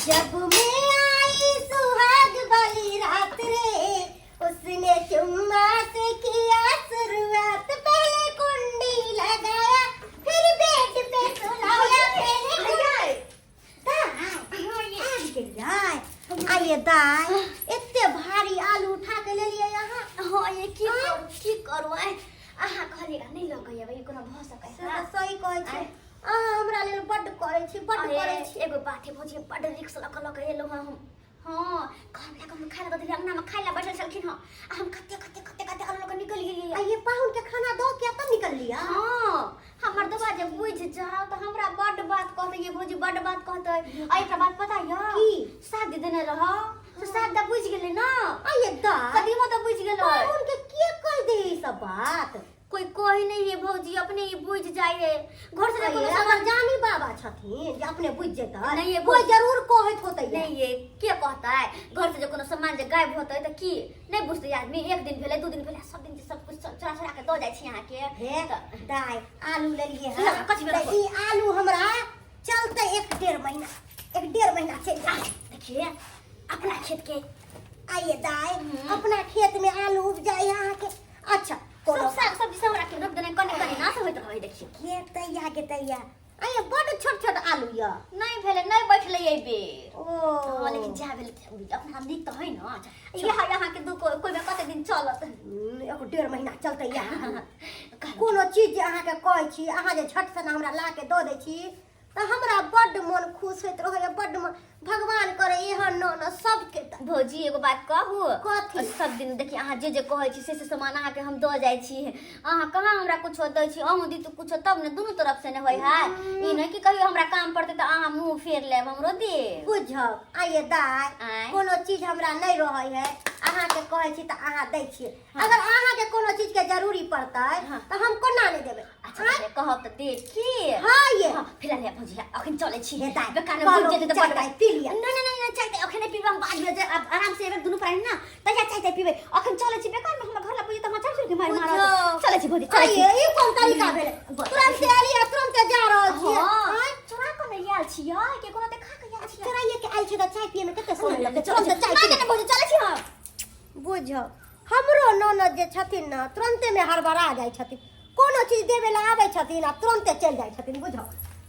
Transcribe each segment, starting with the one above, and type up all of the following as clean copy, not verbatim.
जब मैं आई सुहाग वाली रात रे, उसने चुम्मा से किया शुरुआत, पहले कुंडी लगाया फिर बेड पे सुलाया। पहले दाई आबि गेलियै? आइए दाई, एते भारी आलू उठा के लेलियै अहाँ। हाँ ये की करू, की करू? आइ अहाँ कहलियै नहि लऽ के अयबै, ई कोनो भऽ सकै से तऽ सही कहै छी, अहाँ हमरा लेल बड्ड करै छी, बड्ड करै छी। एगो बात है भौजी, बड्ड रिक्स लऽ कऽ लऽ के एलहुँ हँ हम। हाँ, कहम लए कऽ हम खाय लए देलियै, अंगनामे खाय लए बैठल छलखिन हँ आ हम कते कते कते कते आलू लऽ कऽ निकलि गेलियै। आइए पाहुन के खाना दऽ के तब निकललियै? हाँ, हमर दबा जे बुझि जाओ तऽ हमरा बड्ड बात कहतै ये भौजी, बड्ड बात कहतै। आ एकटा बात पता यऽ? की? साग जे देने रह से साग तऽ बुझि गेलै ने। आइए दाइ, कदीमो तऽ बुझि गेलै। पाहुन के के कहि दे ई सब बात? कोई कही नहीं है भौजी, अपने ही बुझ जाए है। घर से कोनो अरे, सामान अगर जानी बाबा छथिन जे अपने बुझ जेतै। नहीं, ये कोई जरूर कहैत होतै। नहीं, ये के कहता है? घर से जे कोनो सामान जे गायब होतै तऽ की नहीं बुझतै आदमी? एक दिन भेलै, 2 दिन भेलै, सब दिन जे सब कुछ चोरा चोरा के दऽ जाइ छी अहाँके। हे दाइ, आलू लेलियै ला, हँ कथी तऽ ई आलू हमरा चलतै 1-1.5 महीना, 1-1.5 महीना चलि जाय। देखिए अपना खेत के। आइए दाइ, अपना खेत में आलू उपजाइ अहाँके। अच्छा, कोनो सब साग सब्जी सब राखि रोप देने, कनि कनि नाश होइत रहै। देखिए के तैया के तैया। आइए बड्ड छोट छोट आलू यऽ। नहीं भेलै, नहीं बैठलै एहि बेर। ओ हाँ, लेकिन जा भेलै अपना नीक तऽ है न। इएह अहाँके दू कोइ में कते दिन चलत? 1-1.5 महीना चलतै इएह। कोनो चीज जे अहाँके कहै छी, अहाँ जे झट सन हमरा ला के दऽ दै छी तऽ हमरा बड्ड मोन खुश होइत रहैए, बड्ड मोन। भगवान करे एहन न न सबके भौजी, एगो बात कहू? कथी? सब दिन देखी अहाँ जे जे कहै छी से से सामान अहाँके हम दऽ जाइ छी, अहाँ कहाँ हमरा कुछो दै छी? अहूँ दी तऽ कुछो तब ने, दुनू तरफ से ने होइ है। ई नहि कि कहियो हमरा काम पड़तै तऽ अहाँ मुँह फेर लेब, हमरो देब। बुझब आइए दाइ, आँय? कोनो चीज हमरा नहि रहै है, अहाँके कहै छी तऽ अहाँ दै छियै। अगर अहाँके कोनो चीज के जरूरी पड़तै तऽ हम कोना नहि देबै? अच्छा, पहिले कहब तऽ देब की? हाँ ये। हाँ, फिलहाल हे भौजी, अखन चलै छी। हे दाइ, बेकार में कहलहुँ बुझि जेतै कि तऽ चाय बड़ ताय पी लिअ। नहि नहि नहि नहि, चाय ताय अखन नहि पीबै हम, बाद में जे आब आराम से एबै दुनू प्राणी ना तहिया चाय ताय पीबै। अखन चलै छी, बेकार में हमर घर ला बुझि तऽ हमरा चाय के मारि मारत। बुझियौ। चलै छी भौजी, चलै छी। आइए, ई कोन तरीका भेलै? तुरंत एली आ तुरंत जा रहल छियै? हाँ, आँय? चोरा कऽ नहि आयल छियै, के कोनो देखा कऽ आयल छियै। चोराइए के आयल छी तऽ चाय पिए में कते समय लगतै? चलै तुरंत छी। चाय नहि पी। नहि भौजी, चलै छी हम। बुझौ, हमरो ननद जे छथिन ने, तुरन्ते मे हड़बड़ा जाइ छथिन। कोनो चीज देवे ला आबै छथिन आ तुरन्ते चलि जाइ छथिन। बुझौ,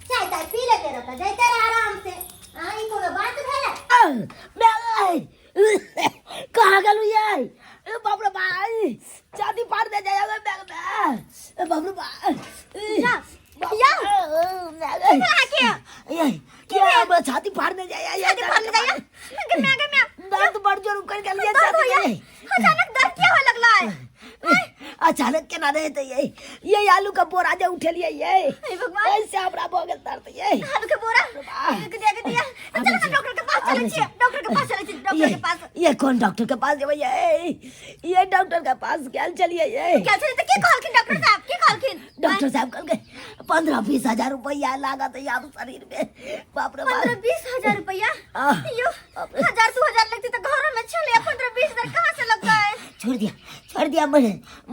चाय ताय पी लेते रह तऽ जैते रह आराम से। आ ई कोनो बात भेलै? कहाँ गेलू ये? ए बाप रे भाई, छाती फाड़ दे जाएगा बैग में। ए बाप रे भाई, या या ये के हमरा छाती फाड़ दे जाए? छाती फाड़ दे जाए? गे म्या, गे म्या, दर्द बड़ जोर कर गेल ये दर्द छाती होइया में। अचानक दर्द किया होए लगलै? अचानक केना रहे तो ये आलू का बोरा जे उठेलिए ये। हे भगवान। ऐसे हमरा भऽ गेल दर्द ये। आलू के बोरा? बाप। के दिया, के दिया, चलो ना डॉक्टर के पास चलै छियै, डॉक्टर के पास चलै छी, डॉक्टर के पास। ये कौन डॉक्टर के पास जेबै ये? ये डॉक्टर के पास गेल चलिए ये। क्या छलै तऽ की कहलखिन डॉक्टर साहब, की कहलखिन? डॉक्टर साहब कहलकै 15-20 हजार रुपया लागत है आब शरीर में। बाप रे बाप। 15-20 हजार रुपया? आह, यो बाप रे। हजार 2 हजार लगती तो घरों में छले, 15-20 हजार कहाँ से लगता है? छोड़ दिया, छोड़ दिया, मर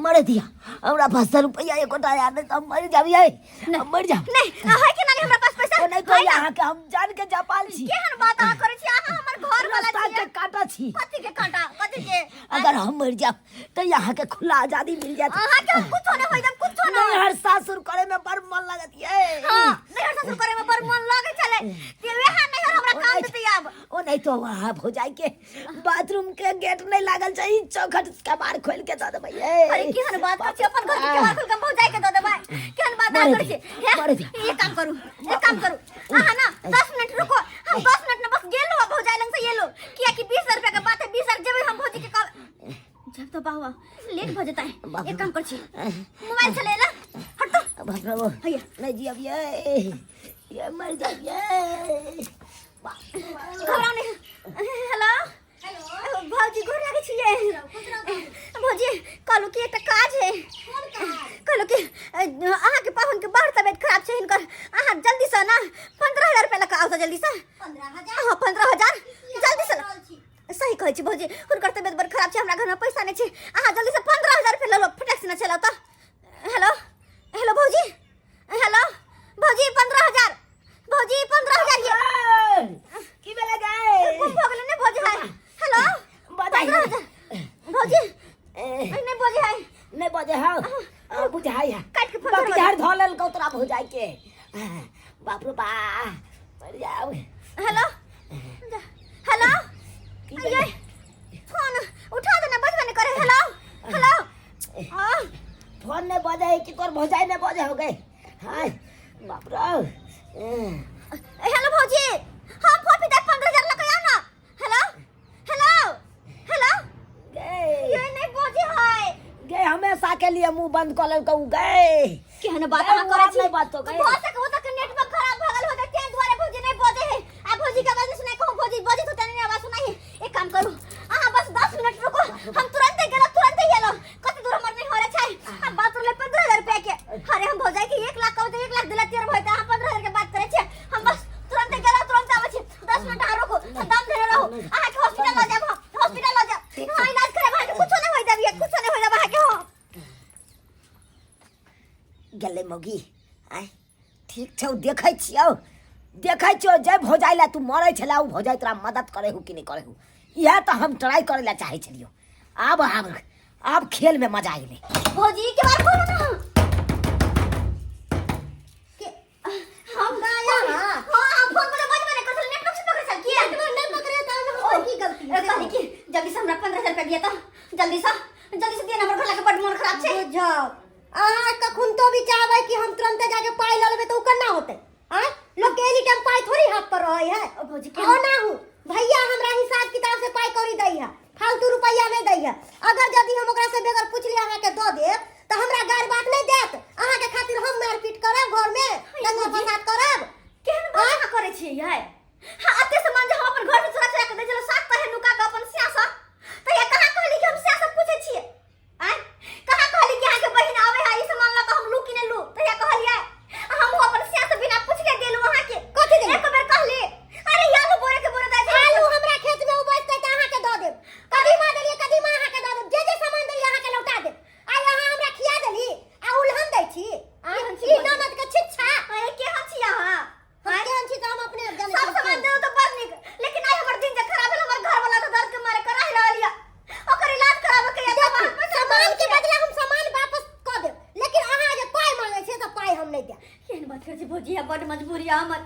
मर दिया। हमरा पास तो रुपया एकोटा यार नहीं तो हम मर जाब ये, हम मर जाब। नहीं है कि नहीं हमरा पास पैसा? ओ नहीं कोई, अहाँ के हम जान के जापाल छी। केहन बात अहाँ करै छी? अहाँ हमर घर वाला रास्ता के छियै। काटा छी। कथी के कांटा, कथी के? अगर हम मर जाब तो यहाँ के खुला आजादी मिल जात। अहाँ के हम कुछो नहीं होई देब, कुछो नहीं। नैहर सासुर करे में बड़ मन लगत ये। हाँ, नैहर ससुर करे में बड़ मन लागे छले ते वेहा नैहर हमरा ओ काम नहीं देते आब। ओ नहीं तो वहाँ हो जाए के बाथरूम के गेट नहीं लागल चाहिए, चौखट के बाहर खोल के दऽ देबै ये। अरे, केहन बात करै छी? अपन घर के केवाड़ खोल के पहुंचाई के दऽ देबै? केहन बात अहाँ मरे करै छी? दे, हे, मरे दे। एक काम करू, एक काम करू, अहाँ ना 10 मिनट रुको, हम 10 मिनट में बस गेलो आ भौजाई लंग से एलो, किया कि 20,000 रुपया के बात है, 20,000 जेबै हम भौजी के कह जब तो बाहुआ लेट भ जेतै। बाप रे। एक काम कर छी, मोबाइल चले ना, हट तो। बाप रे बाप। हैया। नहीं जी, अब ये मर जाए ये। घबराओ नहीं। हेलो। हेलो। भौजी, गोर लागै छियै। भौजी, कहलहुँ कि एकटा काज है। कोन काज? कहलहुँ कि अहाँके पाहुनके बड़ तबियत खराब छै हिनकर, अहाँ जल्दीसँ ना 15,000 रुपया लऽ कऽ आउ तऽ जल्दीसँ। 15,000? हाँ, 15,000 जल्दीसँ। रहल छी। सही कहै छी भौजी, हुनकर तबियत बड़ खराब छै, हमरा घरमे पैसा नहि छै। अहाँ जल्दीसँ 15,000 रुपया लऽ लो, फटाक से ना चलाउ तऽ। हेलो, हेलो भौजी, हेलो भौजी, 15,000 भौजी, 15,000 ये। की भेलै गे? तोरा भौजाई के। बाप रे बा, मर जाओ। हेलो हेलो, की ये फोन उठा देना, बजबे नहीं करे। हेलो हेलो, हाँ फोन नहीं बजे है कि तोर भौजाई नहीं बजे हो गए। हाय बाप रे। हेलो भौजी, हाँ फोन पे 15,000 लगा आओ ना। हेलो हेलो हेलो, गए ये नहीं भौजी है। गए हमेशा के लिए मुंह बंद कर लेलकौ गए। केहन बात गए, अहाँ करै छी? नहीं बात हो गए। भऽ सके ओ तक नेटवर्क खराब भऽ गेल होतै, तें दुआरे भौजी नहीं बजै है। आ भौजी के आवाज सुनाई कहूँ, भौजी बजैत होतै नहीं आवाज सुनाई। एक काम करू अहाँ बस 10 मिनट रुको, हम तुरंते गेलहुँ तुरंते एलहुँ। कते दूर हमर नहीं हो रहा छै। हम बात करले 15,000 रुपया के। अरे हम भौजाई के 1 लाख कहू तऽ 1 लाख दिला तेर भइते, अहाँ 15,000 के बात करै छियै। हम बस तुरंते गेलहुँ तुरंते आबै छी। 10 मिनट अहाँ रुकू, हम दम धरे रहू। अहाँके हॉस्पिटल लऽ जायब हम, हॉस्पिटल लऽ जायब। हाँ इलाज करेब अहाँके, कुछो नहि होय देब, कुछो नहि होय देब अहाँके हम। गेलै मौगी। आँय ठीक छौ, देखै छियौ देखै छियौ, जे भौजाइ लए तू मरै छला ओ भौजाइ तोरा मदद करै हु कि नहि करै हु, इएह तऽ हम ट्राई करै लए चाहै छलियौ। आब आब आब खेलमे मजा अयलै। भौजी के बार खोलू ना। के हम गाया हाँ हाँ फोन पर बजबे नहीं करत, नेटवर्क से पकड़े छल की? नेटवर्क नहीं पकड़े तऽ हमर की गलती ए, कहली कि जल्दी से हमरा 15,000 रुपया दिया तऽ जल्दी से जल्दी से दिया ना, हमर घर लाके बड मोन खराब छै। बुझाओ अहाँ कखन तो भी चाहबै कि हम तुरंत जाके पाइ लऽ लेबै तऽ ओ केना होतै? आँय लोक के एनी टाइम पाइ थोड़ी हाथ पर रहै है। ओ भौजी के ओ ना हूँ भैया हमरा हिसाब किताब से पाइ कौड़ी दै है, फालतू रुपैया नहीं दै है। अगर यदि हम ओकरा से बगैर पूछले अहाँ के दऽ देब तऽ हमरा गारि बात नहीं देत। अहाँ के खातिर हम मारपीट करब, घर में दंगा फसाद करब। केहन बात अहाँ करै छियै यै? हाँ अते सामान जे हम अपन घर से चोरा चोरा के दै छलहुँ सात तरहे नुका के अपन स्या से, तऽ या कहाँ कहली कि हम स्या से पूछै छियै? आँय कहाँ कहली कि अहाँके बहिन आबै है ई सामान लऽ कऽ हम लू कि नहि लू? तऽ या कहलियै हम अपन स्या से बिना पूछले देलहुँ अहाँके। कथी देलहुँ? एक बेर कहली अरे ई आलू बोरे के बोरे दै छै। आलू हमरा खेत में उपजतै तऽ अहाँके दऽ देब, कदीमा देलियै कदीमा अहाँके दऽ देब, जे जे सामान देलियै अहाँके लौटा देब। आइ अहाँ हमरा खिया देली आ उलहन दै छी? आँय, केहन छी ई भौजी? ननद के छिच्छा। अरे केहन छी अहाँ? हम केहन छी तऽ हम अपने आप जानै सब छी। सामान देलहुँ तऽ बड़ नीक, लेकिन आइ हमर दिन जे खराब भेल, हमर घर वाला तऽ दर्द के मारे कराहि रहल यऽ, ओकर इलाज कराबऽ के यऽ। देखू, सामान के बदला हम सामान वापस कऽ देब, लेकिन अहाँ जे पाइ मांगै छियै तऽ पाइ हम नहि देब। केहन बात करै छी भौजी, बड मजबूरी यऽ हमर।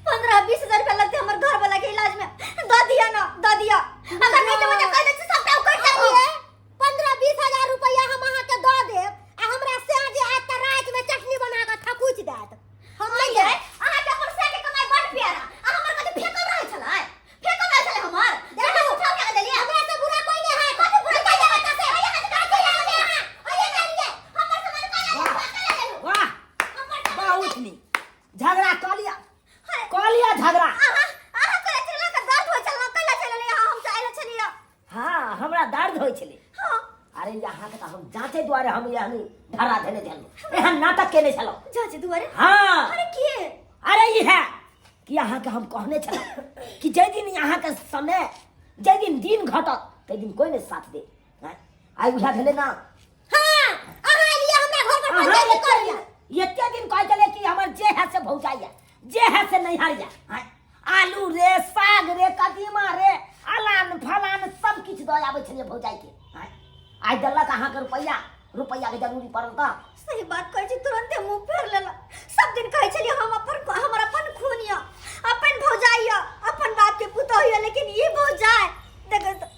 15-20 हजार रुपया लगतै हमर घर वाला के इलाज में, दऽ दिअ ना, दऽ दिअ। अगर नहि देबै तऽ कहि दै छी सबटा उकटि जायत। 15-20 हजार रुपैआ हम अहाँके दऽ देब आ हमरा से जे आयत तऽ रातिमे चटनी बना कऽ थकुचि देत, हम नहि ये देब। अहाँके अपन से के कमाई बड प्यारा आ हमर कथी फेकल रहै छलै? फेकल रहै छलै हमर? देखू उठा उठा के देलियै। हमरा से बुरा कोई नहीं है। कथी बुरा? निकल जाओ एतऽ से। कथी लागलै अहाँ? ओए जानिए। हमर सामान काहे वाह। काहे लेलहुँ? वाह हमर सामान बहुत नीक झगड़ा कऽ लिअ, कऽ लिअ झगड़ा। अहाँ अहाँ कहै छलियै कि दर्द होइ छल, कैला छलियै अहाँ? हम चाहै छलियै। हाँ हमरा दर्द होइ छलै। हाँ अरे अहाँके तऽ हम जाँचे दुआरे हम एहन धरा देने छलहुँ, एहन नाटक केने छलहुँ। जाँचे दुआरे? हाँ। अरे के? अरे ई है कि अहाँके हम कहने छलहुँ कि जाहि दिन अहाँके समय जाहि दिन दिन घटत ताहि दिन कोइ नहि साथ दे। आँय, आइ उएह भेलै ना। हाँ, अहाँ एलियै हमरा घर पर अहाँ पंचायत करियै। एते दिन कहै छलियै कि हमर जे है से भौजाइया, जे है से नैहरिया। आँय, आलू रे साग रे कदीमा रे अलान फलान सब किछु दऽ आबै छलियै भौजाइके। आँय, आइ देलक अहाँके रुपैआ, रुपैआके जरूरी पड़ल तऽ सही बात कहै छी, तुरंते मुंह फेर लेलक। सब दिन कहै छलियै हम अपन हमर अपन खून यऽ, अपन भौजाइ यऽ, अपन बाप के पुतोह यऽ, लेकिन ई भौजाइ देखो तऽ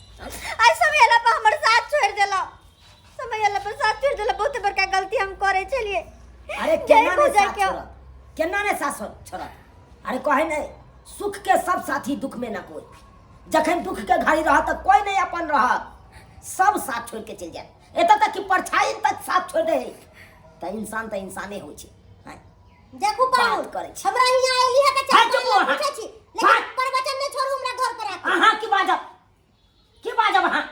आइ समय एला पर हमर साथ छोड़ि देलक, समय एला पर साथ छोड़ि देलक। बहुत बड़का गलती हम करै छलियै। अरे जय केना ने भौजाइ साथ के। छोड़त, केना ने साथ छोड़त? अरे कहे नहीं सुख के सब साथी दुख में ना कोई, जखन दुख के घड़ी रहत तऽ कोई नहीं अपन रहत, सब साथ छोड़ के चलि जायत, एतऽ तक कि परछाई तक साथ छोड़ दे तऽ इंसान तऽ इंसाने होइ छै। आँय, देखू पाहुन, बात करै छी। हमरा हियाँ एली है तऽ हाँ, चाय चुप पानी अहाँ। पूछै छी, लेकिन हाँ। प्रवचन नहि छोड़ू हमरा घर पर आके। अहाँ की बाजब, की बाजब अहाँ?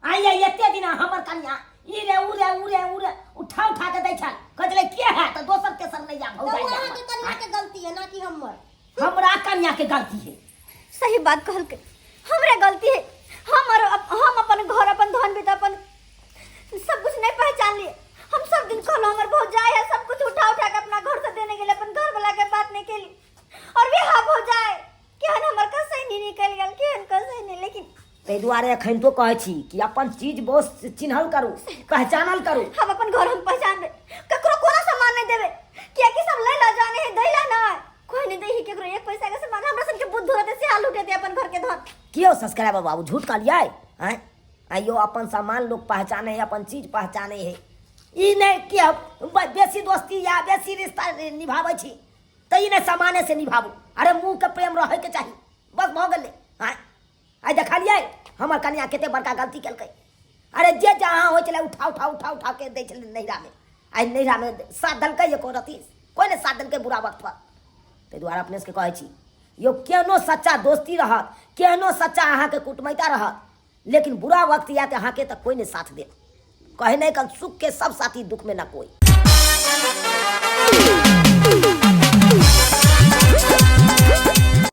आइ ये एते दिन हमर कनिया ई रे ऊ रे ऊ रे ऊ रे उठा उठा के दै छल, कहै छलै के है तऽ दोसर तेसर नहि या तऽ भौजाइ ओ या अहाँके हमर। कनिया के गलती है ना कि हमर। हमरा कनिया के गलती है। सही बात कहलकै, हमरे गलती है। हम अपन घर अपन धन बीत अपन सब कुछ नहीं पहचान लिए। हम सब दिन कहलो हमर भौजाई है, सब कुछ उठा उठा के अपना घर से देने के लिए, अपन घर वाला के बात नहीं केली और वे हाँ भौजाई केहन हमर कसै नहीं निकल गेल, केहन कसै नहीं। लेकिन ताहि दुआरे एखन तो कहै छी कि अपन चीज बोस चिन्हल करू, पहचानल करू। हम अपन घर हम पहचानबै, ककरो कोनो सामान नहीं देबै, कियाकि सब लै ला जाने है दै ला ना कोई नहीं दै है केकरो एक पैसा के सामान हमरा सबके बुद्ध रहते से हाल उठे दे अपन घर के धन। कियो सब्सक्राइबर बाबू झूठ कहलियै आँय? आइयो अपन सामान लोग पहचाने है, अपन चीज पहचाने है। ई नहि कि हम बेसी दोस्ती या बेसी रिश्ता निभाबै छी तऽ ई नहि सामाने से निभाबू। अरे मुँह के प्रेम रहैके चाही, बस भऽ गेलै। आँय आइ देखलियै हमर कनिया कते बड़का गलती केलकै। अरे जे जहाँ होइ छलै उठा उठा उठा उठा के दै छलै नैहरामे, आइ नैहरामे साथ देलकै एको रत्ती कोइ नहि साथ देलकै बुरा वक्त पर। ताहि दुआरे अपने सबके कहै छी यौ, केहनो सच्चा दोस्ती रहत, केहनो सच्चा अहाँके कुटमैता रहत, लेकिन बुरा वक्त आयत अहाँके तऽ कोइ नहि साथ देत। कहै नहि कल सुख के सब साथी दुख में ना कोई।